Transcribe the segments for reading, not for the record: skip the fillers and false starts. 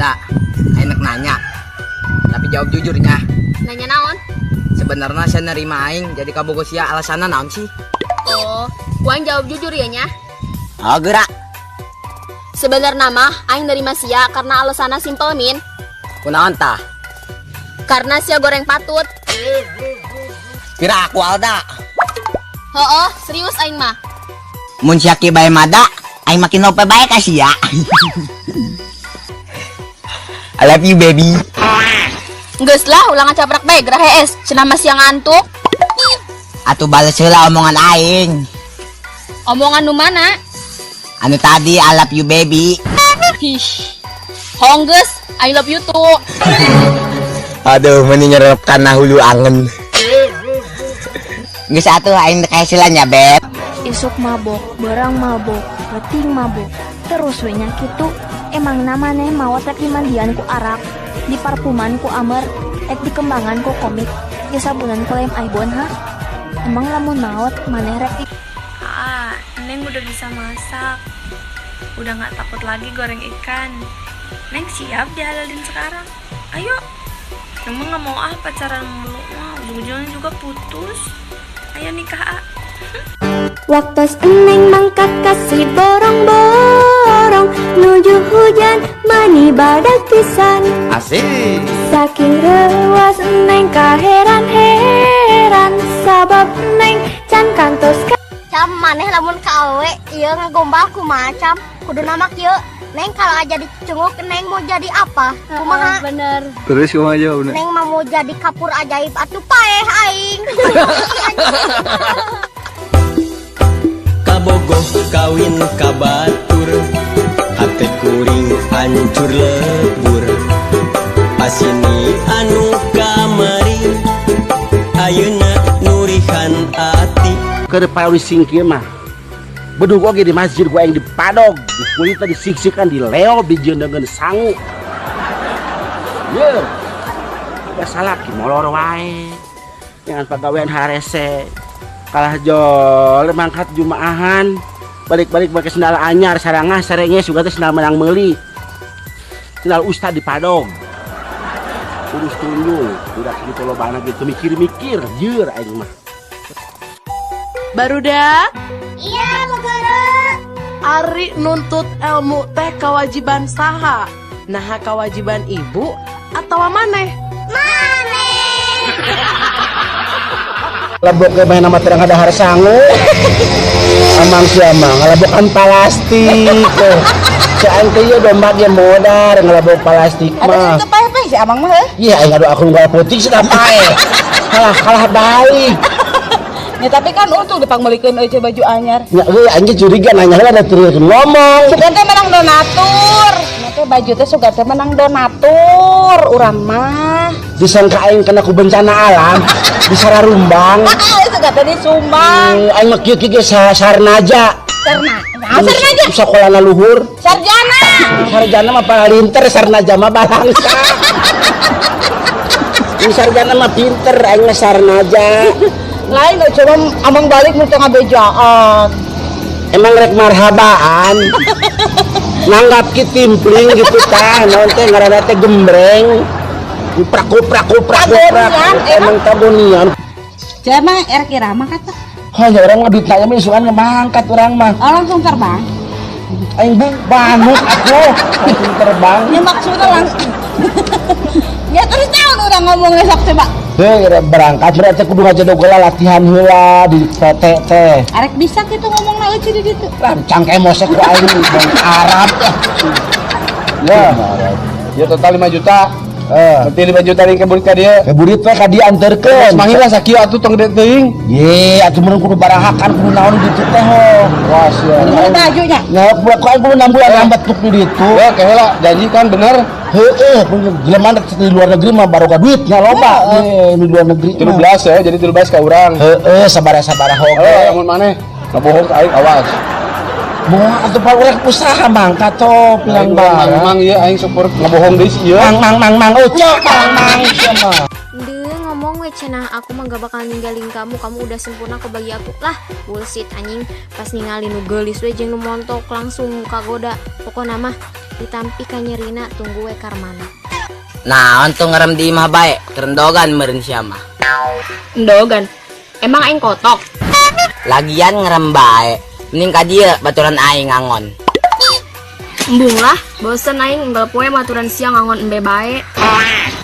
Da, enak nanya. Tapi jawab jujurnya. Nanya naon? Sebenarnya saya nerima aing jadi kabogoh sia, alasanna naon sih? Oh, ku aing jawab jujur ya nya. Oh, gerak. Sebenarnya mah aing nerima sia karena alasannya simpel, Min. Kunaon tah? Karena sia goreng patut. Kira aku Alda. Heeh, serius aing mah. Mun sia kieu bae mada, aing makin lope bae ka sia. I love you, baby. Geus lah, ulah ngacaprak bae gerah hees. Cenah masih ngantuk. Atuh bales heula omongan aing. Omongan nu mana? Anu tadi, I love you, baby. Hih. Hongges, I love you too. Aduh, meni nyerep kana hulu angen. Geus atuh, aing teh sila nya, Beb. Isuk mabok, beurang mabok, peuting mabok, terus we nya kitu. Emang maneh maot rek dimandian ku arak, diparfuman ku amer, ek dikembangan ku komik, disabunan ku lem Aibon, ha? Emang lamun maot maneh rek di Ah, Neng udah bisa masak. Udah nggak takut lagi goreng ikan. Neng siap dihalalin sekarang. Ayo. Emang nggak mau ah pacaran mulu mah, ujung-ujungnya juga putus. Ayo nikah, ah. Waktu Neng mangkat ka Siborong-borong, nuju hujan mani badak pisan. Asik. Saking rewas Neng kaheran-heran, sabab Neng can kantos ka Cam, maneh lamun ka awewe ieu ngagombal kumaha, Cam? Kudu nama kieu, "Neng, kalau aja dicunguk, Neng mau jadi apa?" Kumaha? Bener. Terus kumaha jawabna? "Neng mah mau jadi kapur ajaib." Atuh paeh aing. Kabogoh kawin ka batur, hate kuring hancur lebur. Pasini anu kamari, ayeuna nurihan ati. Ke depan singkir mah bedug oge di masjid gua yang dipadog di kulitna, disiksikan, dileob, dengan sangu. Ye, ada salaki molor wae dengan pagawean harese, kalah jol mangkat jumaahan, balik-balik pakai sendal anyar sarangah sarenge, suka teh sendal menang meuli, sendal ustad dipadog urus tunjung udah gitu. Lobana gitu mikir-mikir jeur aing mah. Barudak, Iya, Bu Guru. Ari nuntut ilmu teh kewajiban saha? Nah, kewajiban ibu atau maneh? Maneh. Lebok ke main nama terang ada sangu. Amang si amang ngelebokan plastik. Si aing teh ieu domba ge modar ngelebok plastik mah. Ada paeh si amang mah heuh. Iya, aing adu aku nggak putih sudah paeh. Kalah kalah balik. Ya, tapi kan untung dipangmeulikeun euy baju anyar. Ya euy, aing ge curiga nanya heula da teu ngomong. Sugan teh menang donatur. Nya teh baju teh sugan teh menang donatur urang mah. Disangka aing kena ku bencana alam, disararumbang. Sugan teh disumbang. Aing mah kieu kieu ge sarnaja. Sarna. Nah, sarnaja. Sakolana luhur. Sarjana. Sarjana mah palinter, sarnaja mah balangsa. Ini sarjana mah pinter, aing mah sarnaja. Lain oh, coba amang balik mun teu ngabejaan. Emang rek marhabaan. Nanggap ki timpling gitu tah, naon teh ngaranna teh gembreng. Kuprak kuprak kuprak kuprak. Tagonian, Emang tagonian. Coba erek iraha kata. Oh ya, urang mah duit aya mah isukan mangkat urang mah. Oh, langsung terbang. Aing bu banuk aku langsung terbang. Ya maksudnya langsung. Ya terus naon urang ngomongnya, sok coba. Hei, berangkat berarti kudu ngajedog heula, latihan heula di PT teh. Arek bisa gitu ngomong na euy di ditu. Lah, cangke mosek ku aing bang Arab. Ya. Ya total 5 juta. Eh, Nanti 5 juta nih keburit ka dieu. Keburit we ka dieu anterkeun. Manggil lah sakieu atuh, tong gede teuing. Ye, atuh mun kudu barahakan, kudu naon di ditu teh ho. Wah, sia. Beli bajunya. Nah, buat ku aing kudu 6 bulan lambat tuk di ditu. Ya, kayak heula janji kan bener. Heeh, jelema di luar negeri mah baroga duitnya loba. Ye, di luar negeri mah. 13 ya, jadi 13 ka urang. Heeh, sabaraha-sabaraha oge. Oh, lamun maneh ngabohong ka aing, awas. Moal atuh, pak, urang usaha mangkat to pilang Aing mang barang. Mang ieu aing super ngabohong deui sih ieu. Mang mang mang mang ucok mang mang sia mah. Duh, ngomong we cenah, "Aku mah gak bakal ninggalin kamu, kamu udah sempurna kok bagi aku." Lah, bullshit anjing. Pas ningali nu geulis we jeung nu montok langsung kagoda. Pokokna mah Ditampi kanyerina tunggu we karmana. Nah, untung ngerem di imah bae, kerendogan meureun sia mah. Endogan. Emang aing kotok. Lagian ngerem bae, mending ka dieu baturan aing ngangon. Embung lah, bosen aing unggal poe maturan sia ngangon embe bae.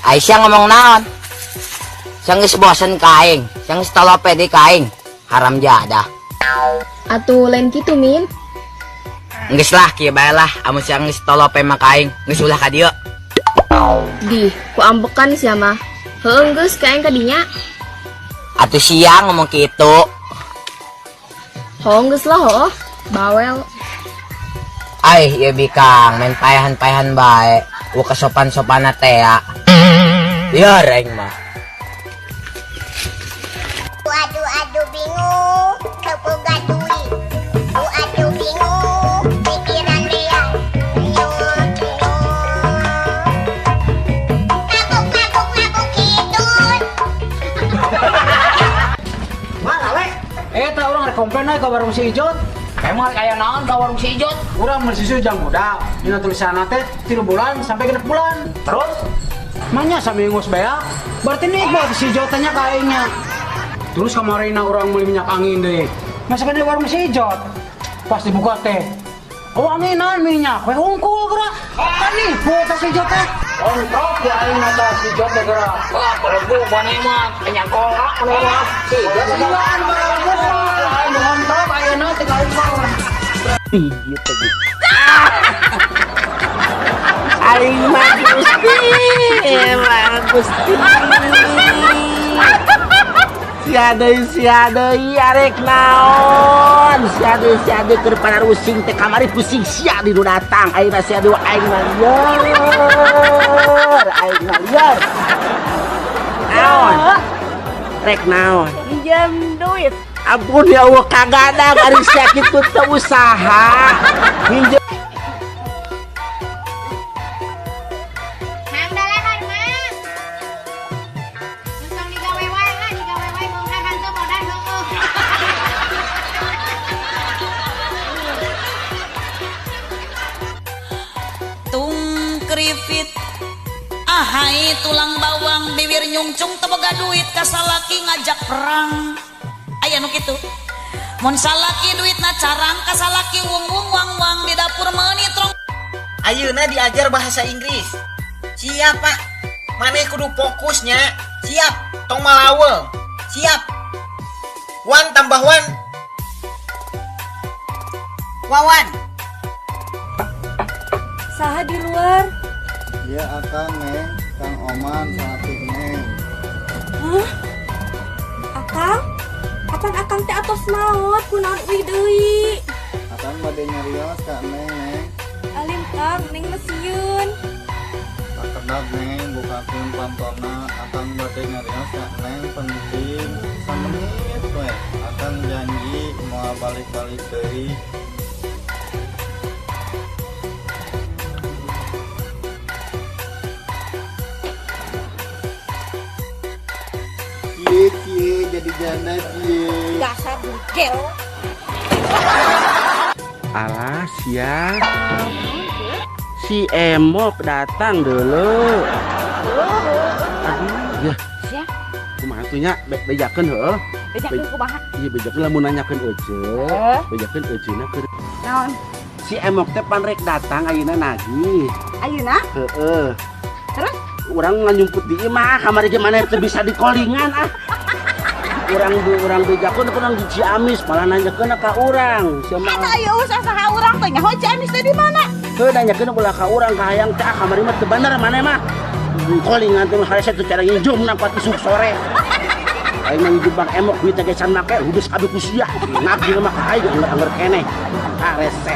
Aisyah ngomong naon? Sia geus bosen ka aing, sia geus tolope deui ka aing. Haram jadah. Atuh lain kitu Min. Geus lah kieu bae lah, amun sia geus tolope mah ka aing, geus ulah ka dieu. Dih, ku ambekan sia mah. Heueuh geus ka aing ka dinya. Atuh sia ngomong kitu. Heuh geus lah heuh, bawel. Ai, ieu bikang main paehan-paehan bae. Wa kesopan-sopanna teh ya. Liar aing mah. Aduh aduh bingung, teu boga duit. Aduh bingung, pikiran liar. Mabuk mabuk mabuk kidul. Mana le? Eta urang rek komplain we ka warung si Ijot. Emang aya naon ka warung si Ijot? Urang meuli susu jang budak. Dina tulisanna teh 3 bulan sampai 6 bulan. Terus manya saminggu beak. Berarti nih si Ijot tanya ka aingnya. Terus kamarina urang meuli minyak angin deui. Masa di warung si Ijot. Pas dibuka teh, oh anginan minyak, we hungkul geura. Kan nipu teh si Ijot teh. Ontrok ku aing mah tah si Ijot teh geura. Wah, belebu maneh mah minyak kolak maneh mah. Si Ijot segilaan belebu. Aing ngontrok ayeuna teh ka aing mah. Iya teh. Aing mah Gusti, emang Gusti. Sia deui arek naon? Sia deui keur panarusing teh kamari pusing sia di nu datang. Ayeuna sia deui aing mah lieur. Aing mah lieur. Naon? Rek naon? Minjem duit. Ampun ya Allah kagadang ari sia kitu teu usaha. Minjem. Mang dalahar mang. Entong digawe wae lah, digawe wae beunghar henteu modal heueuh. Tung kripit ahai tulang bawang bibir nyungcung teu boga duit ka salaki ngajak perang. Aya nu kitu. Mun salaki duitna carang ka salaki wung-wung wang-wang di dapur meuni trong. Ayeuna diajar bahasa Inggris. Siap, Pak. Maneh kudu fokusnya. Siap, tong malaweung. Siap. Wan tambah wan. Wawan. Saha di luar? Iya akang Neng, Kang Oman satik Neng. Hah? Akang? Apan akang teh atos maot kunaon uih deui? Akang bade nyarios ka Neng, Neng. Alim Kang, Neng mah sieun. Sakedap Neng, bukakeun pantona, akang bade nyarios ka Neng penting samenit we. Akang janji moal balik-balik deui. Cie, jadi janda cie. Dasar bugel. Alah sia. Si Emok datang dulu. Aduh, ya. Sia. Kumaha tuh nya bejakeun heueuh. Bejakeun kumaha? Iya bejakeun lamun nanyakeun euceu. Bejakeun euceuna keur naon? Si Emok teh pan rek datang ayeuna nagih. Ayeuna? Heeh. Terus? Urang nganyumput di imah kamari ge maneh teu bisa dikolingan ah. Urang bejakeun urang di Ciamis malah nanyakeun ka urang. Sia mah. Eta ieu usah saha urang teh nyaho Ciamis teh di mana? Heuh nanyakeun ulah ka urang ka hayang teh kamari mah teu bener maneh mah. Kolingan teh haresa teu cara nginjum nangpat isuk sore. Aing mah nginjum Bang Emok duit teh can make hudes kabeh ku sia. Nagih mah ka aing angger-angger keneh. Harese.